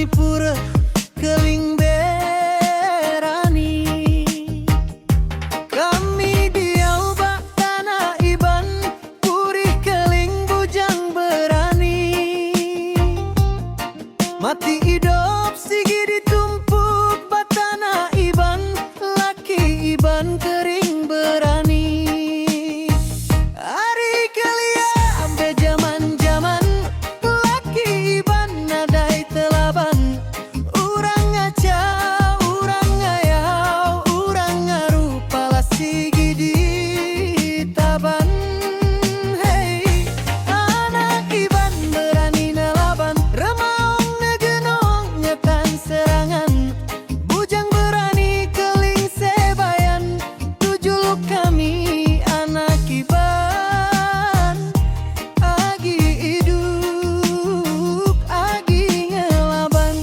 kami pura keling berani. Kami diau ba tanah Iban purih keling bujang berani. Mati idup sigi ditumpuk ba tanah Iban laki Iban kering berani. Ari kelia bejaman-jaman laki Iban nadai telaban. Urang ngachau, urang ngayau, urang ngaru pala sigi ditaban. Hey, anak Iban berani ngelaban remaung negenong ngetan serangan. Bujang berani keling sebayan tu juluk kami anak Iban. Agi idup agi ngelaban.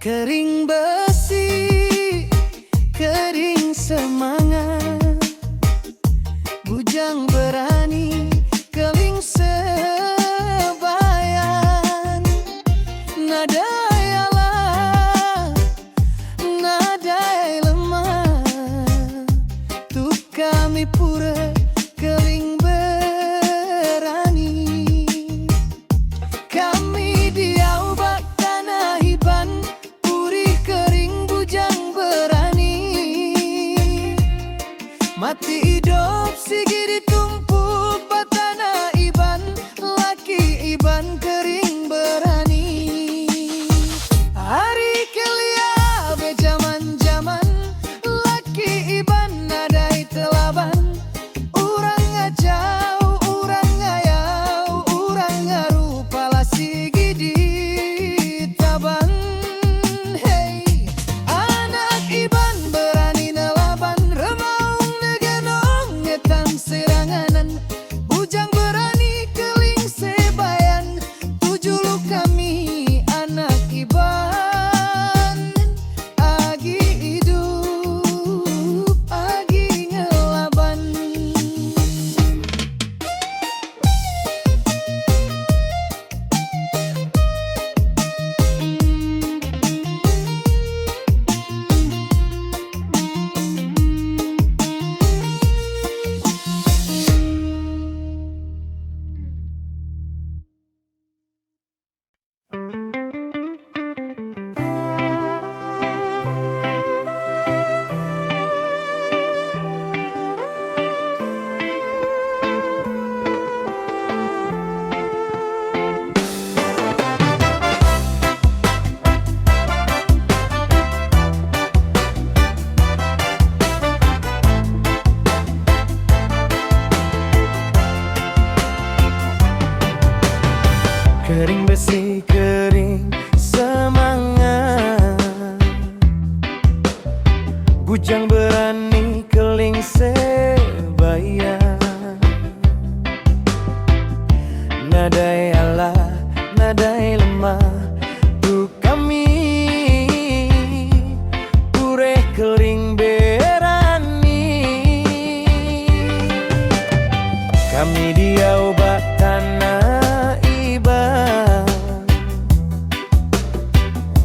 Kering besi, kering semangat, bujang berani, keling sebayan. Nadai alah, nadai lemah, tu kami pura keling berani. Kami diau ba tanah Iban purih kering bujang berani. Mati idup sigi ditumpuk ba tanah Iban laki Iban kering berani. Ari kelia bejaman-jaman laki Iban nadai telaban. Urang ngachau, urang ngayau, urang ngaru pala sigi ditaban. Hey, anak Iban berani ngelaban remaung negenong ngetan seranganan. Bujang berani keling sebayan tu juluk kami anak Iban. Agi idup agi ngelaban. Kering besi kering semangat, bujang berani keling sebaya. Nadai alah nadai lemah tu kami purih keling berani. Kami diau ba tanah Iban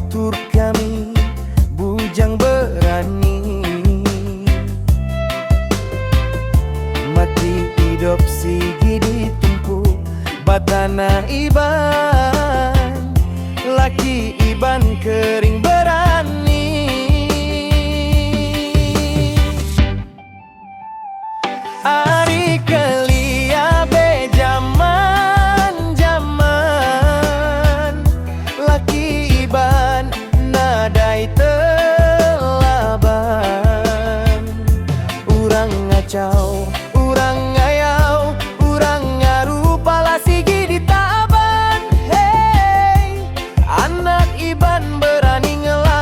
Tur kami bujang berani. Mati idup sigi ditumpu ba tanah Iban Laki Iban kering berani. Ari kelia bejaman-jaman Laki Iban nadai telaban. Urang ngachau, urang ngayau, urang ngaru pala sigi ditaban. Hey, anak Iban berani ngelaban.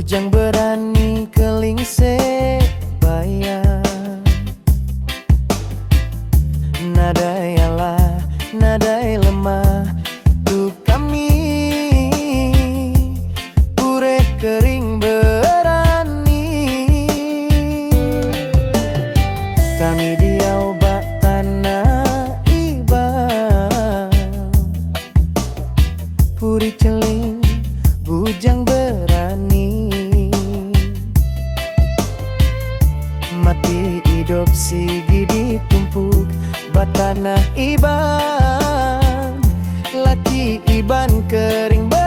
Bujang berani keling sebayan. Nadai alah nadai lemah tu kami Purih kering berani. Kami diau ba tanah Iban. Purih keling bujang berani. Mati idup sigi ditumpuk ba tanah Iban. Laki Iban kering.